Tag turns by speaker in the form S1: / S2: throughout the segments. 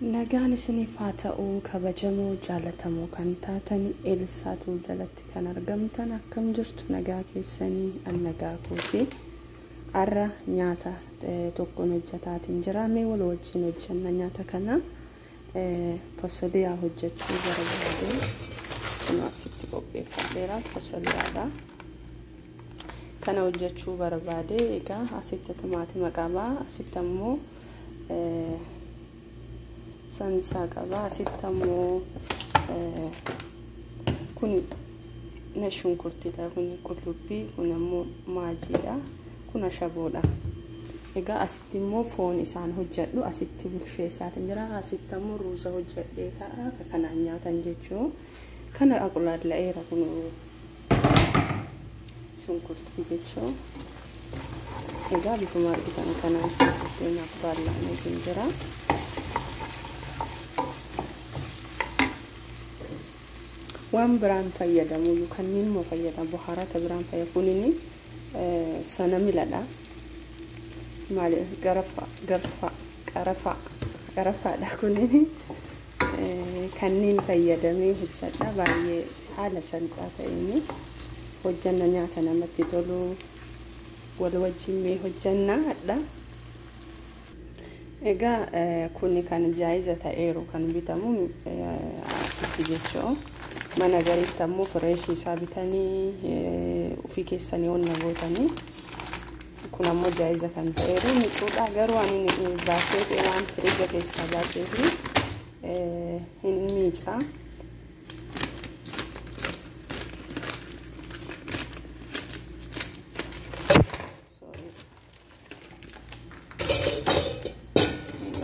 S1: Nagaan isiniif haa ta'u kabajamoo jaalatamoo kan taatan Eelsaatu jalatti kan argamtan akkam jirtu nagaa keessanii an nagaa kooti. Har'a nyaata tokkoon hojjetaatiin jira. Mee wal wajjin hojjenna nyaata kana fasoliyaa hojjechuu barbaade. Kun asitti qopheeffadheera fasoliyaadha. Kana hojjechuu barbaade egaa asitti timaatima qaba. Asitti ammoo sansaa qaba. Asitti ammoo kun shunkurtiidha. Kun qullubbii, kun ammoo maajiidha. Kun ashaboodha. Egaa asitti immoo foon isaan hojjedhu asitti bilcheessaatiin jira. Asitti ammoo ruuza hojjedhee ta'a. Akka kanaan nyaatan jechuu. Kana aqulaalla'eera kun shunkurtii jechuu. Egaa bifuma argitan kanaan shunkurtiin aqulaalla'ameetiin jira. Waan biraan fayyadamu kanneen immoo fayyadamu buhaarata biraan fayyadamu kunini sana miladha. Maali garafa garfa qarafa qarafaadha kunini kanneen fayyadamee hojjedha. Baay'ee haala salphaa ta'een hojjenna nyaata namatti tolu wal wajjin mee hojjenna hadha. Egaa kuni kan jaayiza ta'eeru kan bitamu asitti jechuu. Mana gariitti ammoo fireeshii isaa bitanii ofii keessanii onna gootanii kun ammoo jaayiza kan ta'eeru micuudha. Garuu ani baasee waan firiija keessaa baasee fi hin miicaa.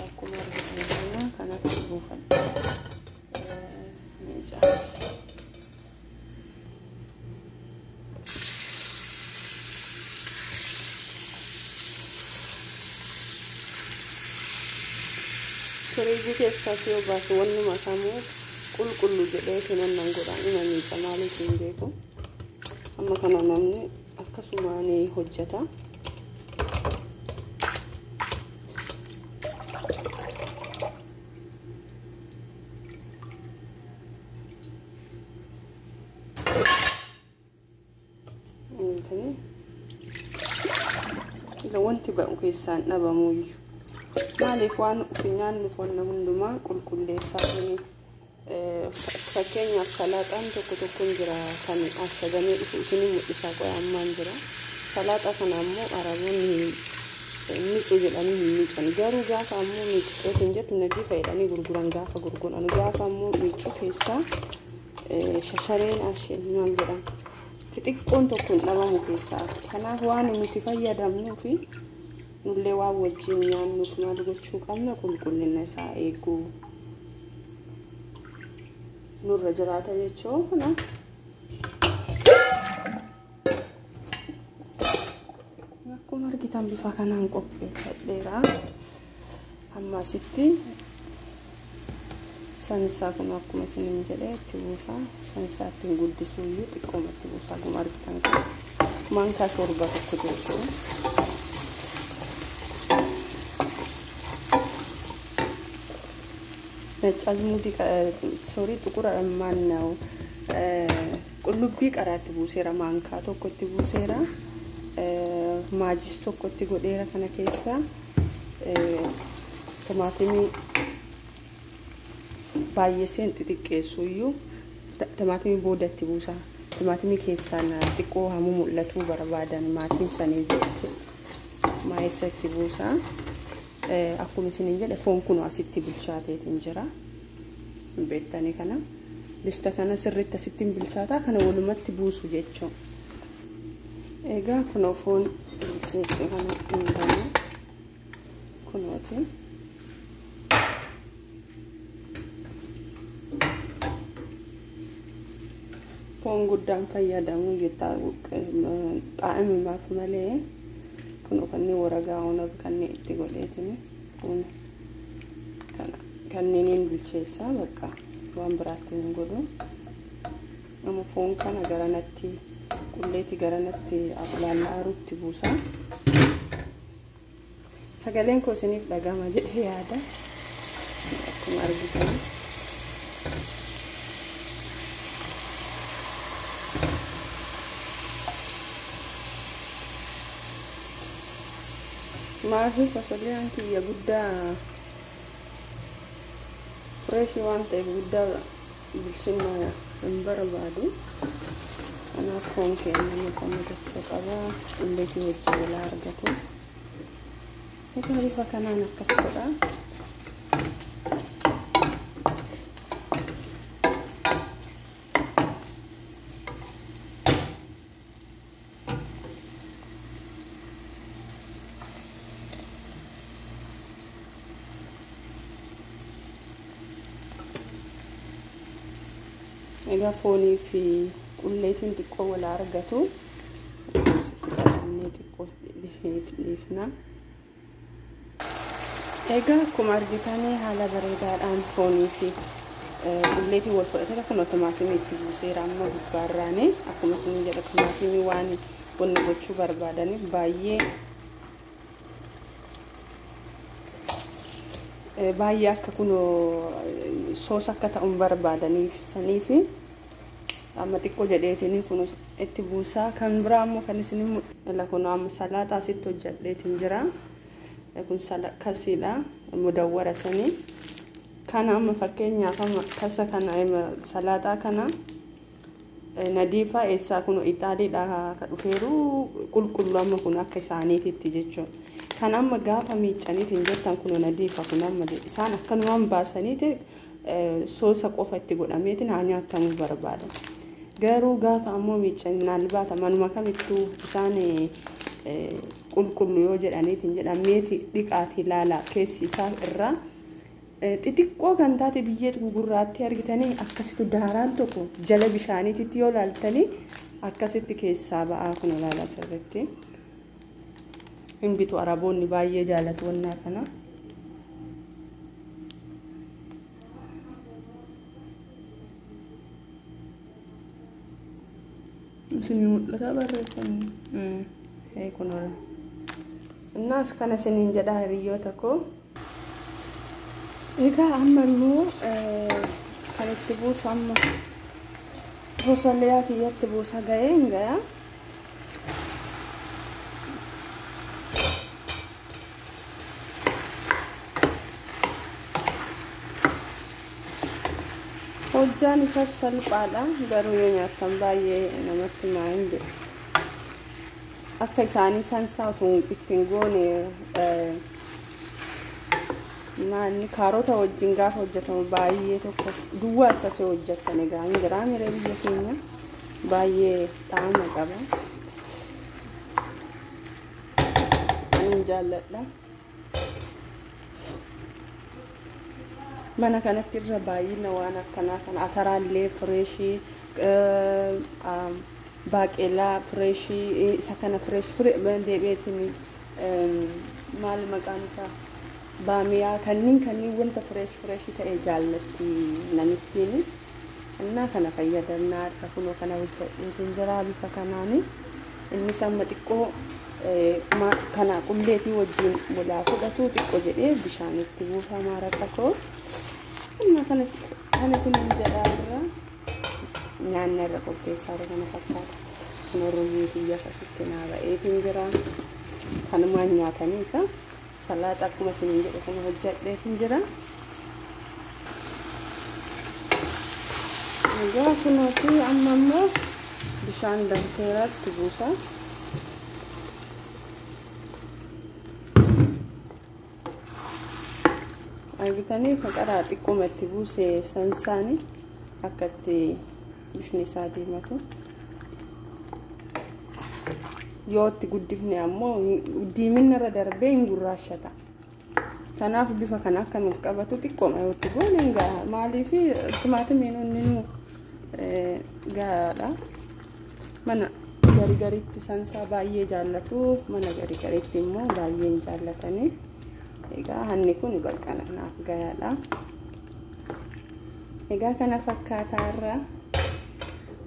S1: Akkuma argitan kanatti buufadha. Miicaa. Firiijii keessaas yoo baasu wanni makamuu qulqullu jedhee sinannan godhaan ima miica maaliif hin beeku. Amma kana namni akkasumaan hojjeta. Wanti ba'u keessaan dhabamuyyuu. Maaliif waan ofii nyaannu foon hundumaa qulqulleessaa tuni. Fakkeenyaaf salaaxaan tokko tokkoon jira kan ashagamee dhufu isinii mul'isaa qoya ammaan jira. Salaaxaa kana ammoo araboonni miicuu jedhanii hin miican. Garuu gaafa ammoo miiciteetiin jettu nadiifa jedhanii gurguran gaafa gurguran. Gaafa ammoo miicuu keessaa shashareen asheen maal jedhama xixiqqoon tokko hin dhabamu keessaa. Kanaaf waan nuti fayyadamnuu fi nullee waan wajjin nyaannuuf maal gochuu qabna qulqullina isaa eeguu nurra jiraata jechuu kana. Akkuma argitan bifa kanaan qopheeffadheera. Amma asitti sansaa kun akkuma isiniin jedhee itti buusaa. Sansaa ittiin guddisuu iyyuu xiqqooma itti buusaa akkuma argitan kana. Maankaa shoorbaa tokko jechuudha. ነጭ አዝሙድ ሶሪ ጥቁር ማን ነው qullubbii qaraatti buuseera maankaa tokkotti buuseera maajis tokkotti godheera kana keessa timaatimii baay'iseen xixiqqeessu iyyuu timaatimii boodatti buusa. Timaatimii keessaan xiqqoo hamuu mul'atuu barbaadan maatiin sanii jechuudha. Maayessa itti buusa. Akkuma isiniin jedhe foon kun asitti bilchaateetiin jira. Beektanii kana. Lista kana sirriitti asitti bilchaataa kana walumatti buusu jechuudha. Egaa kunoo foon bilcheesse kana hin kunooti. Foon guddaan fayyadamu jettaa xaa'imimaaf malee kun kanneen waragaa oonag kanneen itti godheetini kun kanneeniin bilcheessaa bakka waan biraatti hin godhu. Amma foon kana garanatti qulleetti garanatti aqulaallaarutti buusa. Sagaleen koo isiniif dhagama jedhee yaada. argitan. Maafi fasoliyaan kiyya guddaa fireeshii waan ta'eef guddaa bilchinna hin barbaadu. Kanaaf foon keenya makama jechuu qaba. Qulleetii wajjin walaa argatu. Egaa bifa kanaan akkas godha. Egaa foonii fi qulleetiin xiqqoo wal argatu. Asitti qabannee xiqqoo dhiifna. Egaa akkuma argitanii haala bareedaadhaan foonii fi qulleetiin wal fudhatee akkuma timaatimii itti buuseera amma gubbaarraani. Akkuma isin jedha timaatimii waan wanni gochuu barbaadaniif baay'ee baay'ee akka kunoo soos akka ta'uun barbaadaniif saniif amma xiqqoo jedheetiin kun itti buusaa. Kan biraa immoo kan isin mul'atu kun amma salaaxaa asitti hojjedheetiin jira. Kun kasiidha mudawwara sanii. Kana amma fakkeenyaaf amma kasa kana salaaxaa kana nadiifaa eessaa kun Ixaaliidha ka dhufeeru qulqullu amma kun akka isaaniititti jechuudha. Kan amma gaafa miiccaniitiin jettan kun nadiifa kun amma isaan akkanumaan baasaniiti soosa qofa itti godhameetiin haa nyaatamuu barbaadan. Garuu gaafa ammoo miiccanii baata manuma kamittuu isaan qulqullu yoo jedhaniitiin jedhan meeti dhiqaatii ilaalaa keessi isaa irraa xixiqqoo kan taate biyyee gugurraatti argitanii akkasitti daaraan tokko jala bishaaniititti yoo ilaaltanii akkasitti keessaa ba'aa kun ilaalaa sirriitti. Hin bitu araboonni baay'ee jaalatu wannaa kana. Isin mul'ata barreeffamni. Kun ola. Innaas kana isiniin jedha hiriyoota koo. Egaa amma immoo kan itti buusu amma fosolliyaa kiyyatti buusa ga'ee hin ga'a. Hojjaan isaas salphaadha garuu yoo nyaattan baay'ee namatti hin jedhu. Akka isaanii sansaa utuu ittiin goone maanni kaarota wajjin gaafa hojjetamu baay'ee tokko duwwaa isas yoo hojjettan egaa hin jiraa miree biyya keenya baay'ee xaama qaba. Ani jaalladha. Mana kanatti irra baay'ina waan akkanaa kana ataraallee fireeshii baaqelaa fireeshii isa kana fireesh deebi'eetiin maal maqaan isaa baamiyaa kanneen wanta fireeshii ta'e jaallatti namittiin. Innaa kana fayyadamnaa harka kunoo kana hojjedheetiin jira bifa kanaani. Innis amma xiqqoo kana qulleetii wajjin walaa fudhatu xiqqoo jedhee bishaanitti buufamaa raqa koo. Innaa kana isiniin jedhaa irra nyaanni irra qopheessaa kana fakkaata. Kun ruuzii kiyyaas asitti naa ba'eetiin jira. Kanumaan nyaatanii isa salaaxa akkuma isiniin jedhe kana hojjedheetiin jira. Egaa kunooti amma immoo bishaan danfeeraatti buusa. Argitanii faqaraa xiqqooma itti buuse sansaani akka itti bifni isaa diimatu. Yoo itti guddifne ammoo diiminni irra darbee hin gurraachata. Kanaaf bifa kana akka nuuf qabatu xiqqooma yoo itti goone hin gaha. Maaliif timaatimiin inni nu gahaadha. Mana garigaritti sansaa baay'ee jaallatu, mana garigaritti immoo baay'ee hin jaallatani. Egaa hanni kun bakka naaf gahaadha. Egaa kana fakkaataa irra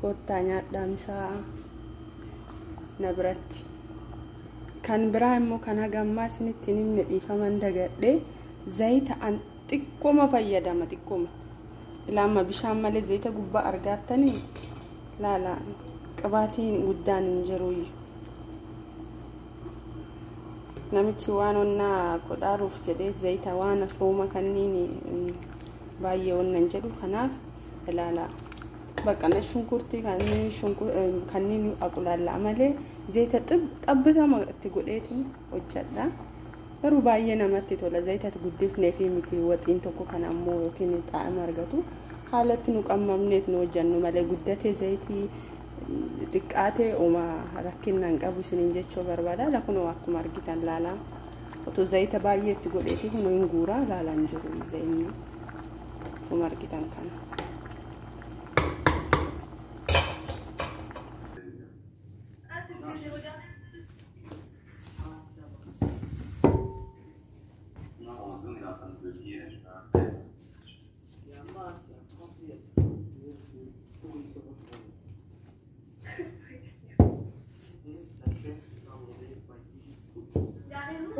S1: kottaa nyaadhaan isaa na biratti. Kan biraa immoo kan hagammaa isinitti himne dhiifaman dagadhee zayita an Xiqqooma fayyadama xiqqooma. Ilaama bishaan malee zayita gubbaa argattanii laala qibaatiin guddaan hin jiru. Namichi waan onnaa godhaaruuf jedhee zayita waan sooma kanneen baay'ee onnan jedhu kanaaf ilaala. Baqqana shunkurtii kanneen aqulaallaa malee zayita xabbitama itti godheetiin hojjedha. Garuu baay'ee namatti tola zayita guddifnee fi miti waxiin tokko kan ammoo yookiin xaa'ima argatu haalatti nu qammamneet nu hojjennu malee guddatee zayitii xiqqaatee uma rakkinaan qabu isiniin jechuu barbaada. Lakunoo akkuma argitan laalaa otoo zayita baay'ee itti godheeti kun hin guuraa laalaan jiru zayinni akkuma argitan kana.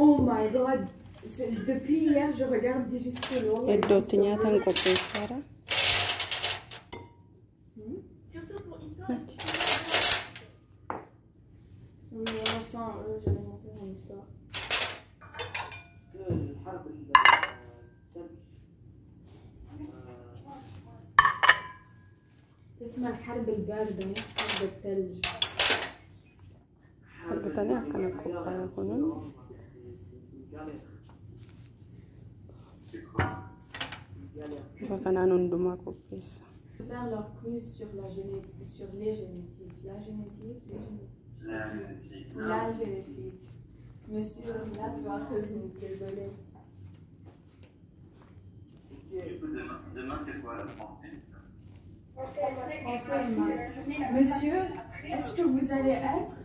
S2: Oh my god, depuis hier je regarde Digischool.
S1: Iddootti nyaatan qopheessaadha.
S2: Oui, moi sans eux, j'allais monter mon histoire. اسمها الحرب الباردة مش حرب الثلج.
S1: Argitanii akkana qophaa'e kunuun. Bifa kanaan hundumaa qopheessa.
S2: Faire leur quiz sur la génétique, sur les génétiques, la génétique, les génétiques.
S3: La génétique.
S2: La génétique. Monsieur, là tu vas résoudre, désolé.
S3: Du coup, demain c'est quoi la français?
S2: Français et maths. Monsieur, est-ce que vous allez être?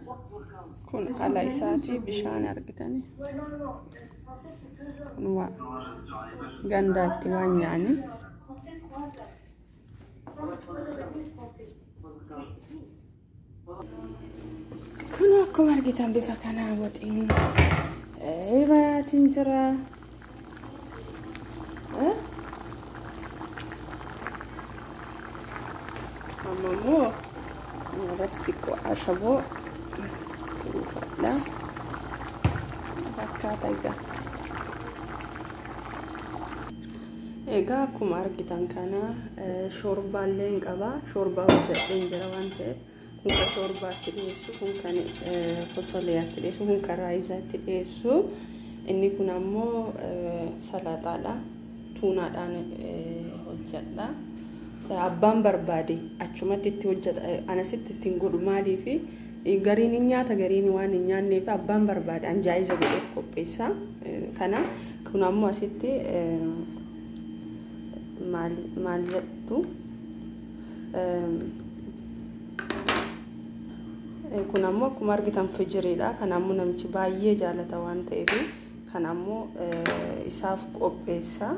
S1: Kun ala isaati bishaan argitanii. Kun waa gandaatti waan nyaani. Kun akkuma argitan bifa kanaa waxiin bayaatiin jira. Amma immoo irratti xiqqoo ashaboo kuufadha. Fakkaata egaa. Egaa akkuma argitan kana shoorbaallee hin qaba. Shoorbaa hojjedheen jira waan ta'eef kun kan shoorbaatti dhiyeessu, kun kan fosoleyaatti dhiyeessu, kun kan raayizaatti dhiyeessu. Inni kun ammoo salaaxaadha. Tuunaadhaan hojjedha. Abbaan barbaade achumatti itti hojjeta. Anasitti ittiin godhu maaliifi gariin hin nyaata gariin waan hin nyaanneef abbaan barbaade anjaa'iza godheef qopheessa. Kana kun ammoo asitti maal jettu kun ammoo akkuma argitan fijiriidha. Kan ammoo namichi baay'ee jaalata waan ta'eef kan ammoo isaaf qopheessa.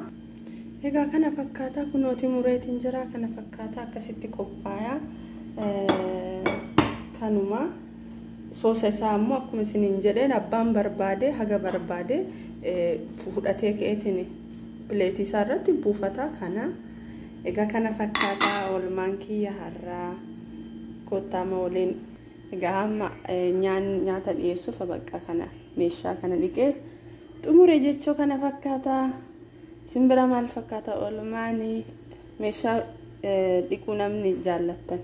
S1: Egaa kana fakkaata kunooti mureetiin jira kana fakkaata akkasitti qophaa'a. Kanuma soosa isaa ammoo akkuma isiniin jedheen abbaan barbaade haga barbaade fudhatee ka'eetiin pileetii isaa irratti buufata kana. Egaa kana fakkaata oolmaan kiyya har'aa kottaama waliin. Egaa amma nyaata dhiyeessuuf bakka kana meeshaa kana dhiqee xumure jechuu kana fakkaata. Simbira maal fakkaata oolmaanii meeshaa dhiquu namni jaallattan.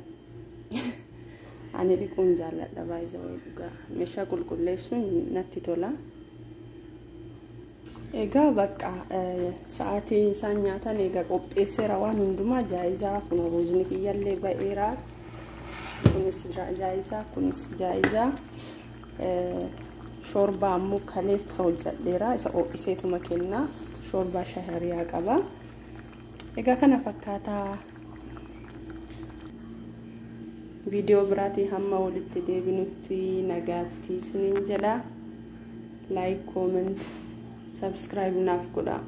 S1: Ani dhiquun jaalladha baay'ee dhugaa. Meeshaa qulqulleessuun natti tola. Egaa bakka sa'aatiin isaan nyaatan egaa qopheesseera waan hundumaa jaayizaa kun ruuzni kiyyallee ba'eera. Kunis jaayizaa kunis jaayizaa. Shoorbaa ammoo kaleessa hojjedheera isa ho'iseetuma kennaa. Shoorbaa shahariyaa qaba. Egaa kana fakkaataa viidiyoo biraatiin hamma walitti deebinutti nagaatti isiniin jedha. Like, comment, subscribe naaf godhaa.